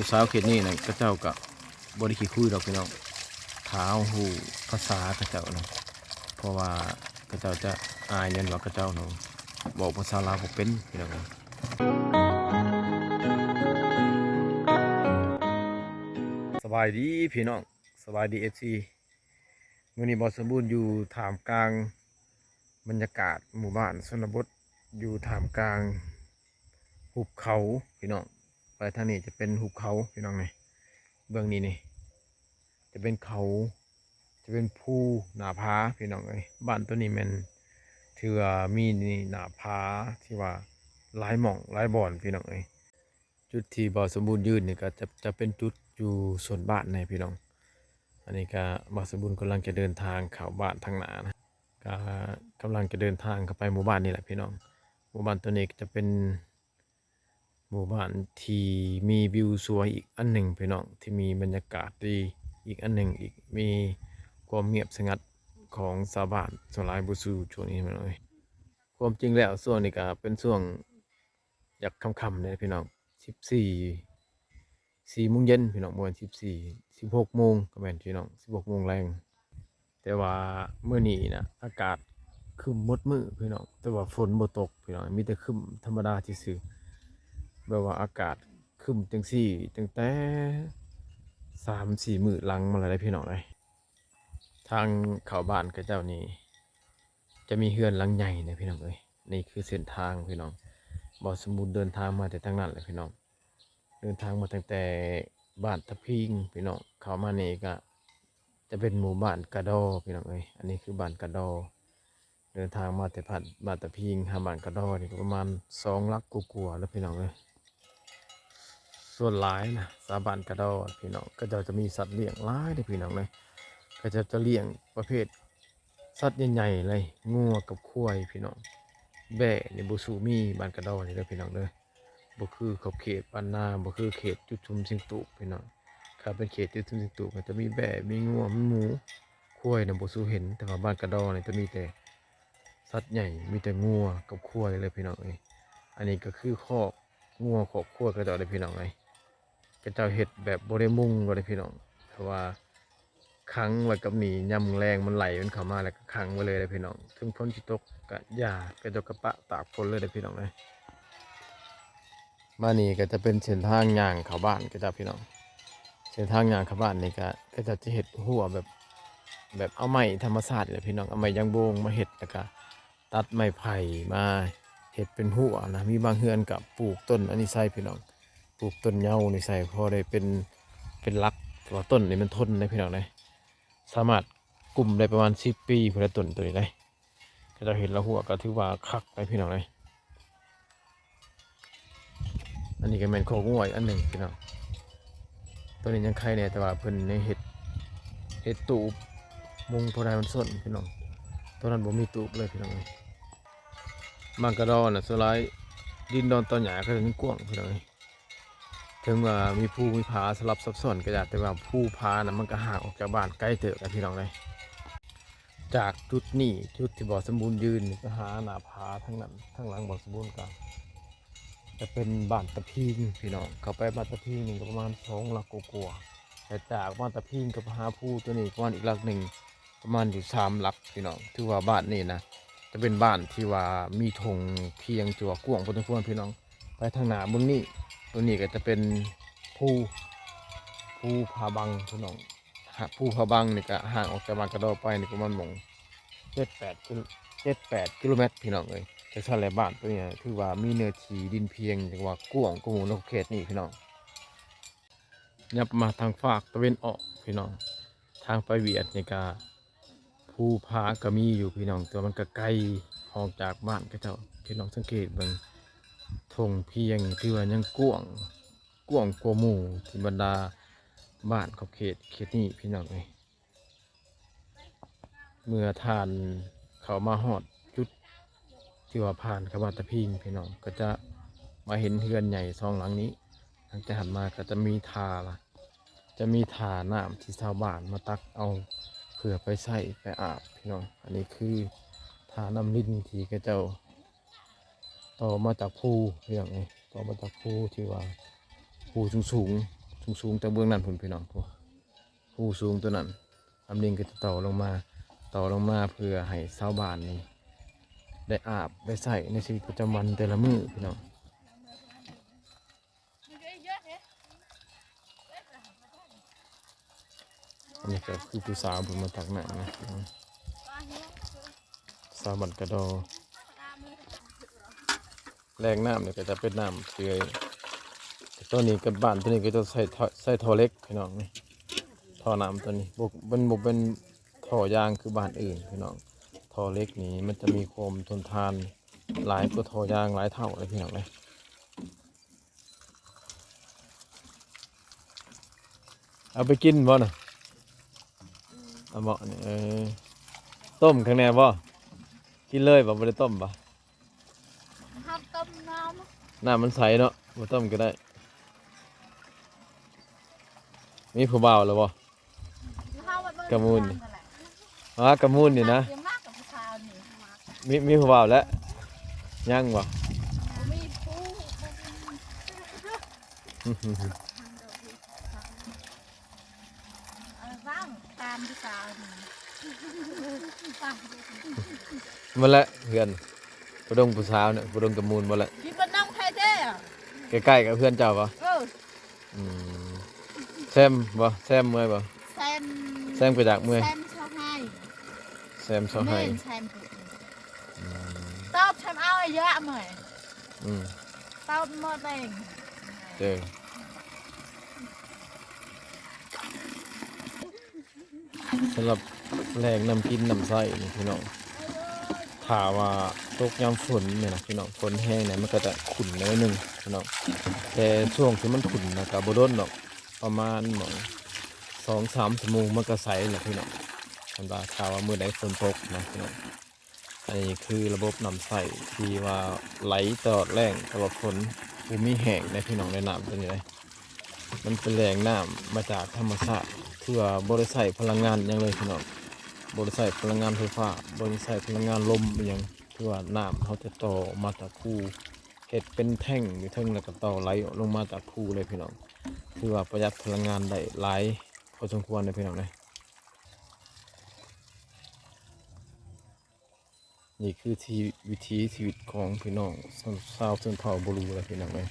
ຜູ້ສາວເຂດນີ້ນະ ເຂົາເຈົ້າກະບໍ່ໄດ້ຂີ້ຄຸຍດອກພີ່ນ້ອງ ຖ້າເຮົາຮູ້ພາສາເຂົາເຈົ້ານະ ເພາະວ່າເຂົາເຈົ້າຈະອາຍ ຍ້ອນວ່າເຂົາເຈົ້ານະເວົ້າພາສາລາວບໍ່ເປັນພີ່ນ້ອງ. ສະບາຍດີພີ່ນ້ອງ ສະບາຍດີ ເອັຟຊີ ມື້ນີ້ບ່າວສົມບູນຢູ່ທ່າມກາງບັນຍາກາດໝູ່ບ້ານຊົນນະບົດ ຢູ່ທ່າມກາງ หุບເຂົາພີ່ນ້ອງ. ໄປທາງນີ້ຈະເປັນหุບເຂົາພີ່ນ້ອງນີ້ ເບື້ອງນີ້ນີ້ຈະເປັນເຂົາ ຈະເປັນພູໜ້າຜາພີ່ນ້ອງເອີຍ. ບ້ານໂຕນີ້ແມ່ນຖືວ່າມີໜ້າຜາທີ່ວ່າຫຼາຍໝ່ອງຫຼາຍບ່ອນພີ່ນ້ອງເອີຍ. ຈຸດທີ່ບ່າວສົມບູນຢືນນີ້ກະຈະ ຈະເປັນຈຸດຢູ່ໂຊນບ້ານແນ່ພີ່ນ້ອງ. ອັນນີ້ກະບ່າວສົມບູນກຳລັງຈະເດີນທາງເຂົ້າບ້ານທາງໜ້ານະ ກະກຳລັງຈະເດີນທາງເຂົ້າໄປໝູ່ບ້ານນີ້ແຫຼະພີ່ນ້ອງ. ໝູ່ບ້ານໂຕນີ້ກະຈະເປັນ ໝູ່ບ້ານທີ່ມີວິວສວຍອີກອັນໜຶ່ງພີ່ນ້ອງ ທີ່ມີບັນຍາກາດດີອີກອັນໜຶ່ງອີກ ມີຄວາມງຽບສະຫງັດຂອງຊາວບ້ານສ່ວນຫຼາຍບໍ່ສູ່ຊ່ວງນີ້ພີ່ນ້ອງເອີຍ. ຄວາມຈິງແລ້ວຊ່ວງນີ້ກະເປັນຊ່ວງຢາກຄ່ຳໆແດ່ພີ່ນ້ອງ ສິບສີ່ ສີ່ໂມງເຢັນພີ່ນ້ອງ ບໍ່ແມ່ນສິບສີ່ ສິບຫົກໂມງກະແມ່ນພີ່ນ້ອງ ສິບຫົກໂມງແລງ. ແຕ່ວ່າມື້ນີ້ນະ ອາກາດຄຶ້ມໝົດມື້ພີ່ນ້ອງ ແຕ່ວ່າຝົນບໍ່ຕົກພີ່ນ້ອງ ມີແຕ່ຄຶ້ມທຳມະດາຊື່ໆ ແບບວ່າອາກາດຄຶ້ມຈັ່ງຊີ້ຕັ້ງແຕ່ສາມສີ່ມື້ຫຼັງມາແລ້ວເດ້ພີ່ນ້ອງເອີຍ. ທາງເຂົ້າບ້ານເຂົາເຈົ້ານີ້ຈະມີເຮືອນຫຼັງໃຫຍ່ນະພີ່ນ້ອງເອີຍ. ນີ້ຄືເສັ້ນທາງພີ່ນ້ອງ ບ່າວສົມບູນເດີນທາງມາແຕ່ທາງນັ້ນແຫຼະພີ່ນ້ອງ. ເດີນທາງມາຕັ້ງແຕ່ບ້ານຕາພິງພີ່ນ້ອງ ເຂົ້າມານີ້ກະຈະເປັນໝູ່ບ້ານກະດໍພີ່ນ້ອງເອີຍ. ອັນນີ້ຄືບ້ານກະດໍ ເດີນທາງມາແຕ່ບ້ານ ບ້ານຕາພິງຫາບ້ານກະດໍນີ້ກະປະມານສອງຫຼັກກວ່າໆແລ້ວພີ່ນ້ອງເອີຍ. ສ່ວນຫຼາຍນະ ຊາວບ້ານກະດໍພີ່ນ້ອງ ເຂົາເຈົ້າຈະມີສັດລ້ຽງຫຼາຍເດ້ພີ່ນ້ອງເອີຍ. ເຂົາເຈົ້າຈະລ້ຽງປະເພດ ສັດໃຫຍ່ໆເລີຍ ງົວກັບຄວາຍພີ່ນ້ອງ. ແບ້ນີ້ບໍ່ສູ່ມີບ້ານກະດໍນີ້ເດີພີ່ນ້ອງເດີ ບໍ່ຄືຂອບເຂດບ້ານນາ ບໍ່ຄືເຂດຈຸດຊຸມເສັງຕູບພີ່ນ້ອງ. ຖ້າເປັນເຂດຈຸດຊຸມເສັງຕູບ ມັນຈະມີແບ້ ມີງົວ ມີໝູ ຄວາຍນະບໍ່ສູ່ເຫັນ ແຕ່ວ່າບ້ານກະດໍນີ້ຈະມີແຕ່ສັດໃຫຍ່ ມີແຕ່ງົວກັບຄວາຍເລີຍພີ່ນ້ອງເອີຍ. ອັນນີ້ກະຄືຄອກງົວຄອກຄວາຍເຂົາເຈົ້າເດີພີ່ນ້ອງເອີຍ. ເຂົາເຈົ້າເຮັດແບບບໍ່ໄດ້ມຸງເລີຍພີ່ນ້ອງ ເພາະວ່າຂັງໄວ້ກັບນີ້ ຍາມແລງມັນໄຫຼມັນເຂົ້າມາ ແລ້ວກະຂັງໄວ້ເລີຍເດ້ພີ່ນ້ອງ. ເຖິງຝົນຊິຕົກກະຢ່າ ເຂົາເຈົ້າກະປະຕາກຝົນເລີຍເດ້ພີ່ນ້ອງເອີຍ. ມານີ້ກະຈະເປັນເສັ້ນທາງຍ່າງເຂົ້າບ້ານເຂົາເຈົ້າພີ່ນ້ອງ. ເສັ້ນທາງຍ່າງເຂົ້າບ້ານນີ້ກະ ເຂົາເຈົ້າຈະເຮັດຮົ້ວແບບ ແບບເອົາໄມ້ທຳມະຊາດນີ້ແຫຼະພີ່ນ້ອງ ເອົາໄມ້ຢາງໂບງມາເຮັດ ແລ້ວກະ ຕັດໄມ້ໄຜ່ມາເຮັດເປັນຮົ້ວນະ. ມີບາງເຮືອນກະປູກຕົ້ນອັນນີ້ໃສ່ພີ່ນ້ອງ ປູກຕົ້ນເຍົານີ້ໃສ່ ພໍໄດ້ເປັນ ເປັນຫຼັກ ເພາະວ່າຕົ້ນນີ້ມັນທົນເດ້ພີ່ນ້ອງເດ້ ສາມາດກຸ້ມໄດ້ປະມານສິບປີພຸ້ນແຫຼະ ຕົ້ນໂຕນີ້ເດ້. ເຂົາເຈົ້າເຮັດລະຮົ້ວກະຖືວ່າຄັກເດ້ພີ່ນ້ອງເດ້. ອັນນີ້ກະແມ່ນຄອກງົວອີກອັນໜຶ່ງພີ່ນ້ອງ. ໂຕນີ້ຍັງໄຄແດ່ ແຕ່ວ່າເພິ່ນຍັງເຮັດ ເຮັດຕູບມຸງພໍໄດ້ມັນຊົນພີ່ນ້ອງ. ໂຕນັ້ນບໍ່ມີຕູບເລີຍພີ່ນ້ອງເອີຍ. ບ້ານກະດໍນະ ສ່ວນຫຼາຍດິນດອນຕອນຫຍ້າເຂົາເຈົ້າຍັງກວ້າງພີ່ນ້ອງເອີຍ. ເຖິງວ່າມີພູມີຜາສະຫຼັບຊັບຊ້ອນກະຢ່າ ແຕ່ວ່າພູຜານະ ມັນກະຫ່າງອອກຈາກບ້ານໄກເຕີບນະພີ່ນ້ອງເອີຍ. ຈາກຈຸດນີ້ ຈຸດທີ່ບ່າວສົມບູນຢືນນີ້ ໄປຫາໜ້າຜາທາງນັ້ນ ທາງຫຼັງບ່າວສົມບູນກະຈະເປັນບ້ານຕາພິງພີ່ນ້ອງ. ເຂົ້າໄປບ້ານຕາພິງນີ້ກະປະມານສອງຫຼັກກວ່າໆ ແລະ ຈາກບ້ານຕາພິງກະໄປຫາພູໂຕນີ້ປະມານອີກຫຼັກໜຶ່ງ ປະມານຢູ່ສາມຫຼັກພີ່ນ້ອງ. ຖືວ່າບ້ານນີ້ນະ ຈະເປັນບ້ານທີ່ວ່າມີທົ່ງພຽງທີ່ວ່າກວ້າງພໍສົມຄວນພີ່ນ້ອງ. ໄປທາງໜ້າເບິ່ງນີ້ ໂຕນີ້ກະຈະເປັນພູ ພູຜາບັງພີ່ນ້ອງ. ຫາ ພູຜາບັງນີ້ກະຫ່າງອອກຈາກບ້ານກະດໍໄປນີ້ປະມານໝ່ອງເຈັດແປດກິໂລ ເຈັດແປດກິໂລແມັດພີ່ນ້ອງເອີຍ. ຈັ່ງຊັ້ນແຫຼະ ບ້ານໂຕນີ້ນະ ຖືວ່າມີເນື້ອທີ່ດິນພຽງ ເອີ້ນວ່າກວ້າງກວ່າໝູ່ໃນເຂດນີ້ພີ່ນ້ອງ. ຍັບມາທາງຟາກຕາເວັນອອກພີ່ນ້ອງ ທາງໄປຫວຽດນີ້ກະ ພູຜາກະມີຢູ່ພີ່ນ້ອງ ແຕ່ວ່າມັນກະໄກອອກຈາກບ້ານເຂົາເຈົ້າ. ພີ່ນ້ອງສັງເກດເບິ່ງ ທົ່ງພຽງຖືວ່າຍັງກວ້າງ ກວ້າງກວ່າໝູ່ທີ່ບັນດາບ້ານຂອບເຂດ ເຂດນີ້ພີ່ນ້ອງເອີຍ. ເມື່ອທ່ານເຂົ້າມາຮອດຈຸດທີ່ວ່າຜ່ານເຂົ້າມາຕາພິງພີ່ນ້ອງ ກະຈະມາເຫັນເຮືອນໃຫຍ່ສອງຫຼັງນີ້. ຫຼັງຈາກຫັ້ນມາກະຈະມີທ່າ ຈະມີທ່ານ້ຳທີ່ຊາວບ້ານມາຕັກເອົາເພື່ອໄປໃຊ້ໄປອາບພີ່ນ້ອງ. ອັນນີ້ຄືທ່ານ້ຳລິນທີ່ເຂົາເຈົ້າຕໍ່ມາຈາກພູພີ່ນ້ອງເອີຍ ຕໍ່ມາຈາກພູທີ່ວ່າພູສູງ ສູງໆ ແຕ່ເບື້ອງນັ້ນພຸ້ນພີ່ນ້ອງ ພູສູງຕົວນັ້ນ ອຳລິງກໍຈະຕໍ່ລົງມາ ຕໍ່ລົງມາເພື່ອໃຫ້ຊາວບ້ານນີ້ໄດ້ອາບໄດ້ໃຊ້ໃນຊີວິດປະຈຳວັນແຕ່ລະມື້ພີ່ນ້ອງ. ອັນນີ້ກໍຄືຜູ້ສາວເພິ່ນມາຕັກນ້ຳນະ ສາວບ້ານກະດໍ. ແຫຼ່ງນ້ຳນີ້ກໍຈະເປັນນ້ຳເຊືອຍ ແຕ່ໂຕນີ້ກັບບ້ານໂຕນີ້ກໍຈະໃຊ້ທໍ່ ໃຊ້ທໍ່ເຫຼັກພີ່ນ້ອງນີ້ ທໍ່ນ້ຳໂຕນີ້ບໍ່ ມັນບໍ່ເປັນທໍ່ຢາງຄືບ້ານອື່ນພີ່ນ້ອງ. ທໍ່ເຫຼັກນີ້ມັນຈະມີຄວາມທົນທານຫຼາຍກວ່າທໍ່ຢາງຫຼາຍເທົ່າເລີຍພີ່ນ້ອງເອີຍ. ເອົາໄປກິນບໍ່ນະ? ເອົາບໍ່ນີ້? ເອີ ຕົ້ມຂ້າງແນ່ບໍ່? ກິນເລີຍບໍ່? ບໍ່ໄດ້ຕົ້ມບໍ່? ເຮົາຕົ້ມນ້ຳ ນ້ຳມັນໃສເນາະ ບໍ່ຕົ້ມກໍໄດ້. ມີຜູ້ບ່າວແລ້ວບໍ່? ກະມູນນີ້ ອ່າ ກະມູນນີ້ນະ ມີ ມີຜູ້ບ່າວແລ້ວ ຍັງບໍ່? ມີຜູ້ ເອີ ເວົ້າຕາມຜູ້ສາວນີ້ ໝົດແລ້ວເຮືອນ ຜູ້ດົງຜູ້ສາວນີ້ ຜູ້ດົງກະມູນໝົດແລ້ວ ຢູ່ບ້ານໜອງແພເດ້ ໃກ້ໆກັບເຮືອນເຈົ້າບໍ່? ເອີ ອືມ ແຊມບໍ່? ແຊມເມື່ອຍບໍ່? ແຊມ ແຊມກະຢາກເມື່ອຍ ແຊມຊອກໃຫ້ ແຊມຊອກໃຫ້ ແມ່ນ ແຊມ ອືມ ຕອບແຊມເອົາອາຍະເມື່ອຍ ອືມ ຕອບໝົດເອງ ເອີ. ສຳລັບແຫຼ່ງນ້ຳກິນນ້ຳໃຊ້ນີ້ພີ່ນ້ອງ ຖ້າວ່າຕົກຍາມຝົນນີ້ນະພີ່ນ້ອງ ຝົນແຮງນີ້ມັນກໍຈະຂຸ້ນໜ້ອຍໜຶ່ງພີ່ນ້ອງ ແຕ່ຊ່ວງທີ່ມັນຂຸ້ນນະກໍບໍ່ດົນດອກ ປະມານໝ່ອງສອງສາມຊົ່ວໂມງມັນກໍໃສແລ້ວພີ່ນ້ອງ ຄັນວ່າຖ້າວ່າມື້ໃດຝົນຕົກນະພີ່ນ້ອງ. ອັນນີ້ຄືລະບົບນ້ຳໃຊ້ທີ່ວ່າໄຫຼຕະຫຼອດແລ້ງຕະຫຼອດຝົນ ບໍ່ມີແຫ້ງເດ້ພີ່ນ້ອງ ໃນນ້ຳຕົວນີ້ເດ້ ມັນເປັນແຫຼ່ງນ້ຳມາຈາກທຳມະຊາດ ຄືວ່າບໍ່ໄດ້ໃຊ້ພະລັງງານຫຍັງເລີຍພີ່ນ້ອງ ບໍ່ໄດ້ໃຊ້ພະລັງງານໄຟຟ້າ ບໍ່ໄດ້ໃຊ້ພະລັງງານລົມອີ່ຫຍັງ ຄືວ່ານ້ຳເຮົາຈະຕໍ່ມາຈາກພູ ເຮັດເປັນແທ້ງຢູ່ເທິງ ແລ້ວກໍຕໍ່ໄຫຼລົງມາຈາກພູເລີຍພີ່ນ້ອງ ຖືວ່າປະຢັດພະລັງງານໄດ້ຫຼາຍພໍສົມຄວນເດ້ພີ່ນ້ອງເດ້. ນີ້ຄືທີ່ ວິຖີຊີວິດຂອງພີ່ນ້ອງຊາວ ຊາວຊົນເຜົ່າບູຣູແຫຼະພີ່ນ້ອງເອີຍ.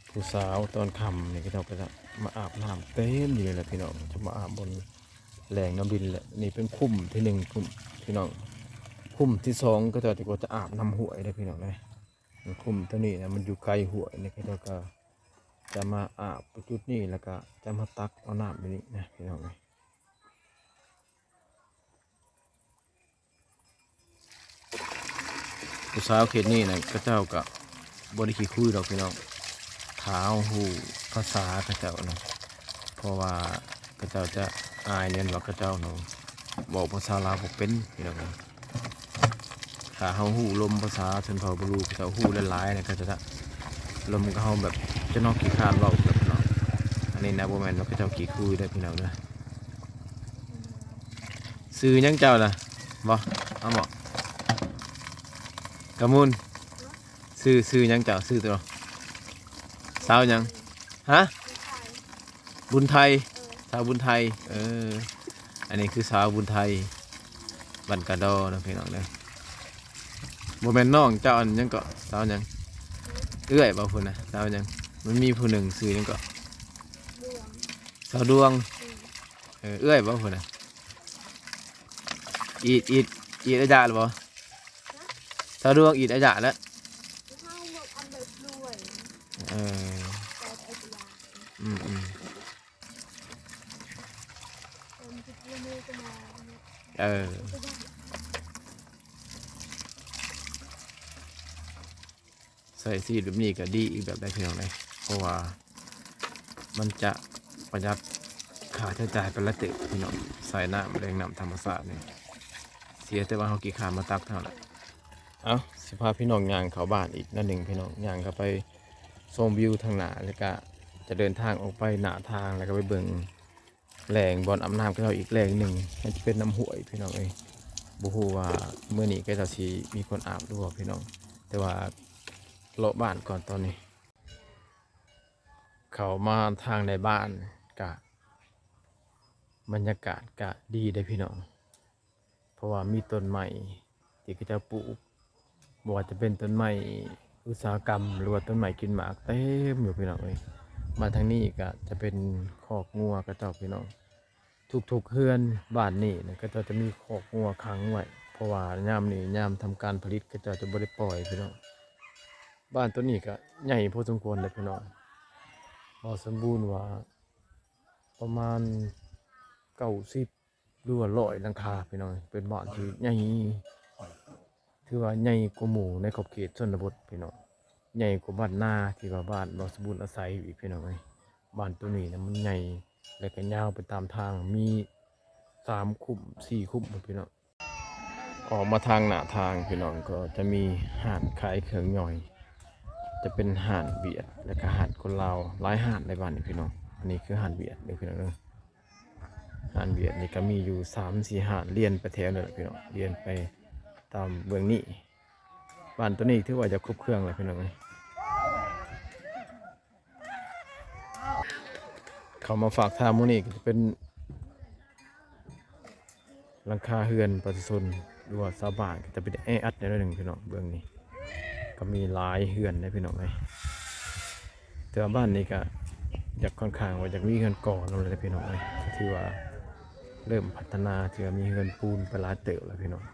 ຜູ້ສາວຕອນຄ່ຳນີ້ ເຂົາເຈົ້າກໍຈະມາອາບນ້ຳເຕັມຢູ່ນີ້ແຫຼະພີ່ນ້ອງ ຈະມາອາບບ່ອນແຫຼ່ງນ້ຳລິນແຫຼະ. ນີ້ເປັນຄຸ້ມທີໜຶ່ງພຸ້ນພີ່ນ້ອງ ຄຸ້ມທີສອງ ເຂົາເຈົ້າກໍຈະອາບນ້ຳຫ້ວຍເດ້ພີ່ນ້ອງເອີຍ. ຄຸ້ມຕົວນີ້ນະ ມັນຢູ່ໄກຫ້ວຍນີ້ ເຂົາເຈົ້າກໍຈະມາອາບຈຸດນີ້ ແລ້ວກໍຈະມາຕັກເອົານ້ຳຢູ່ນີ້ນະພີ່ນ້ອງເອີຍ. ຜູ້ສາວເຂດນີ້ນະ ເຂົາເຈົ້າກະບໍ່ໄດ້ຂີ້ຄຸຍດອກພີ່ນ້ອງ ຖ້າເຮົາຮູ້ພາສາເຂົາເຈົ້ານະ ເພາະວ່າເຂົາເຈົ້າຈະອາຍ ຍ້ອນວ່າເຂົາເຈົ້ານະ ເວົ້າພາສາລາວບໍ່ເປັນພີ່ນ້ອງ. ຖ້າເຮົາຮູ້ລົມພາສາຊົນເຜົ່າບຣູ ເຂົາເຈົ້າຮູ້ຫຼາຍໆນະ ເຂົາເຈົ້າຈະລົມກັບເຮົາແບບຈະນອກຂີ້ຄ້ານເວົ້າແບບເນາະ. ອັນນີ້ນະ ບໍ່ແມ່ນວ່າເຂົາເຈົ້າຂີ້ຄຸຍເດີພີ່ນ້ອງເດີ. ຊື່ຫຍັງເຈົ້ານະ? ບໍ່ ເອົາບໍ່? ກະມູນ ຊື່ ຊື່ຫຍັງເຈົ້າ? ຊື່ຕົວ ສາວຫຍັງ? ຮະ? ບຸນໄທ ສາວບຸນໄທ ເອີ ອັນນີ້ຄືສາວບຸນໄທ ບ້ານກະດໍເນາະ ພີ່ນ້ອງເດີ. ບໍ່ແມ່ນນ້ອງເຈົ້າ ອັນຫຍັງເກາະ ສາວຫຍັງ? ເອື້ອຍບໍ່? ພຸ້ນນະ ສາວຫຍັງ? ມັນມີຜູ້ໜຶ່ງຊື່ຫຍັງເກາະ? ສາວດວງ ເອີ ເອື້ອຍບໍ່? ພຸ້ນນະ ອີດ ອີດ ອີດອາຍະແລ້ວບໍ່? ສາວດວງອີດອາຍະແລ້ວ ເອີ ອືມ ອືມ ເອີ ໃຊ້ຊີວິດແບບນີ້ກໍດີອີກແບບໄດ໋ ພີ່ນ້ອງເອີຍ ເພາະວ່າມັນຈະປະຢັດຄ່າໃຊ້ຈ່າຍໄປຫຼາຍເຕີບ ພີ່ນ້ອງ ໃຊ້ນ້ຳ ແຫຼ່ງນ້ຳທຳມະຊາດນີ້ ເສຍແຕ່ວ່າເຮົາຂີ້ຄ້ານມາຕັກເທົ່ານັ້ນແຫຼະ. ເອົ້າ ຊິພາພີ່ນ້ອງຍ່າງເຂົ້າບ້ານອີກໜ້ອຍໜຶ່ງ ພີ່ນ້ອງ ຍ່າງເຂົ້າໄປຊົມວິວທາງໜ້າ ແລ້ວກະຈະເດີນທາງອອກໄປໜ້າທາງ ແລ້ວກະໄປເບິ່ງແຫຼ່ງບ່ອນອາບນ້ຳຂອງເຂົາເຈົ້າອີກແຫຼ່ງໜຶ່ງ ມັນຈະເປັນນ້ຳຫ້ວຍ ພີ່ນ້ອງເອີຍ. ບໍ່ຮູ້ວ່າມື້ນີ້ເຂົາເຈົ້າຊິມີຄົນອາບຫຼືບໍ່ ພີ່ນ້ອງ ແຕ່ວ່າເລາະບ້ານກ່ອນຕອນນີ້. ເຂົ້າມາທາງໃນບ້ານກະ ບັນຍາກາດກະດີເດ້ພີ່ນ້ອງ ເພາະວ່າມີຕົ້ນໄມ້ທີ່ເຂົາເຈົ້າປູກ ບໍ່ວ່າຈະເປັນຕົ້ນໄມ້ອຸດສາຫະກຳ ຫຼືວ່າຕົ້ນໄມ້ກິນໝາກເຕັມຢູ່ພີ່ນ້ອງເອີຍ. ມາທາງນີ້ກະຈະເປັນຄອກງົວເຂົາເຈົ້າພີ່ນ້ອງ. ທຸກໆເຮືອນບ້ານນີ້ນະ ເຂົາເຈົ້າຈະມີຄອກງົວຂັງໄວ້ ເພາະວ່າຍາມນີ້ຍາມທຳການຜະລິດ ເຂົາເຈົ້າຈະບໍ່ໄດ້ປ່ອຍພີ່ນ້ອງ. ບ້ານໂຕນີ້ກະໃຫຍ່ພໍສົມຄວນເດ້ພີ່ນ້ອງ. ບໍ່ສົມບູນວ່າປະມານເກົ້າສິບ ຫຼືວ່າຮ້ອຍຫຼັງຄາພີ່ນ້ອງ. ເປັນບ້ານທີ່ໃຫຍ່ ຖືວ່າໃຫຍ່ກວ່າໝູ່ໃນຂອບເຂດຊົນນະບົດພີ່ນ້ອງ. ໃຫຍ່ກວ່າບ້ານນາທີ່ວ່າບ້ານບໍ່ສົມບູນອາໄສອີກພີ່ນ້ອງເອີຍ. ບ້ານໂຕນີ້ນະມັນໃຫຍ່ ແລະກະຍາວໄປຕາມທາງ ມີສາມຄຸ້ມ ສີ່ຄຸ້ມພຸ້ນພີ່ນ້ອງ. ອອກມາທາງໜ້າທາງພີ່ນ້ອງ ກໍຈະມີຮ້ານຂາຍເຄື່ອງຍ່ອຍ ຈະເປັນຮ້ານຫວຽດ ແລະກະຮ້ານຄົນລາວ ຫຼາຍຮ້ານໃນບ້ານນີ້ພີ່ນ້ອງ. ອັນນີ້ຄືຮ້ານຫວຽດເດີພີ່ນ້ອງເດີ. ຮ້ານຫວຽດນີ້ກະມີຢູ່ສາມສີ່ຮ້ານ ລຽນໄປແຖວນັ້ນແຫຼະພີ່ນ້ອງ ລຽນໄປຕາມເບື້ອງນີ້. ບ້ານໂຕນີ້ຖືວ່າຈະຄົບເຄື່ອງແລ້ວພີ່ນ້ອງເອີຍ. ເຂົ້າມາຟາກທາງໝູ່ນີ້ກະຈະເປັນຫຼັງຄາເຮືອນປະຊາຊົນ ຫຼືວ່າຊາວບ້ານ ກະຈະເປັນແອອັດແນວໜຶ່ງພີ່ນ້ອງ. ເບື້ອງນີ້ກະມີຫຼາຍເຮືອນເດ້ພີ່ນ້ອງເອີຍ. ແຕ່ວ່າບ້ານນີ້ກະຢາກ ຂ້ອນຂ້າງວ່າຢາກມີເຮືອນກໍ່ນຳແຫຼະພີ່ນ້ອງເອີຍ. ກະຖືວ່າເລີ່ມພັດທະນາ ຖືວ່າມີເຮືອນປູນໄປຫຼາຍເຕີບແລ້ວພີ່ນ້ອງ.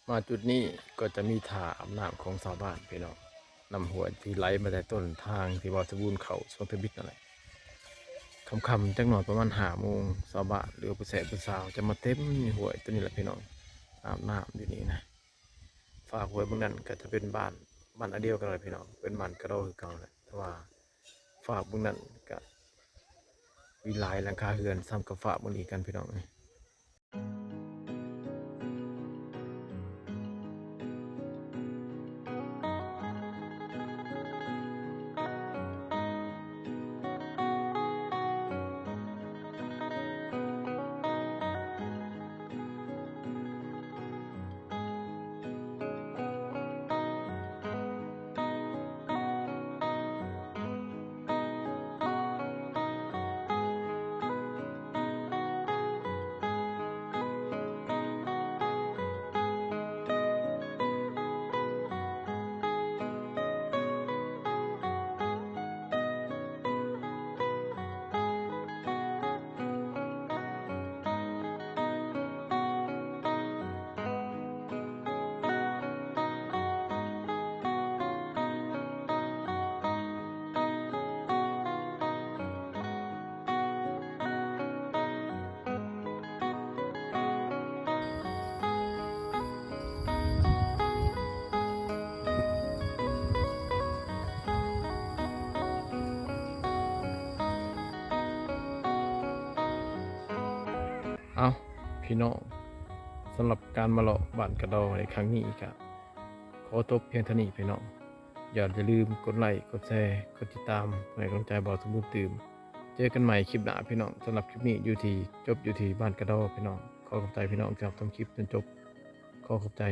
ມາຈຸດນີ້ກໍຈະມີທ່າອາບນ້ຳຂອງຊາວບ້ານພີ່ນ້ອງ. ນ້ຳຫ້ວຍທີ່ໄຫຼມາແຕ່ຕົ້ນທາງທີ່ບ່າວສະບູນເຂົ້າສວນທຳອິດນັ້ນແຫຼະ. ຄ່ຳໆຈັກໜ້ອຍປະມານຫ້າໂມງ ຊາວບ້ານ ຫຼືວ່າຜູ້ແຊຜູ້ສາວຈະມາເຕັມຢູ່ຫ້ວຍໂຕນີ້ແຫຼະພີ່ນ້ອງ ອາບນ້ຳຢູ່ນີ້ນະ. ຟາກຫ້ວຍເບື້ອງນັ້ນກໍຈະເປັນບ້ານ ບ້ານອັນດຽວກັນແຫຼະພີ່ນ້ອງ ເປັນບ້ານກະດໍຄືເກົ່າແຫຼະ. ແຕ່ວ່າຟາກເບື້ອງນັ້ນກະມີຫຼາຍຫຼັງຄາເຮືອນ ສ່ຳກັບຟາກເບື້ອງນີ້ຄືກັນພີ່ນ້ອງເອີຍ. ເອົ້າ ພີ່ນ້ອງ ສຳລັບການມາເລາະບ້ານກະດໍໃນຄັ້ງນີ້ກະ ຂໍຈົບພຽງເທົ່ານີ້ພີ່ນ້ອງ. ຢ່າລືມກົດໄລ ກົດແຊ ກົດຕິດຕາມ ເພື່ອໃຫ້ກຳລັງໃຈບ່າວສົມບູນຕື່ມ. ເຈີກັນໃໝ່ຄລິບໜ້າພີ່ນ້ອງ. ສຳລັບຄລິບນີ້ຢູ່ທີ່ ຈົບຢູ່ທີ່ບ້ານກະດໍພີ່ນ້ອງ. ຂໍຂອບໃຈພີ່ນ້ອງທີ່ຮັບຊົມຄລິບຈົນຈົບ. ຂໍຂອບໃຈ.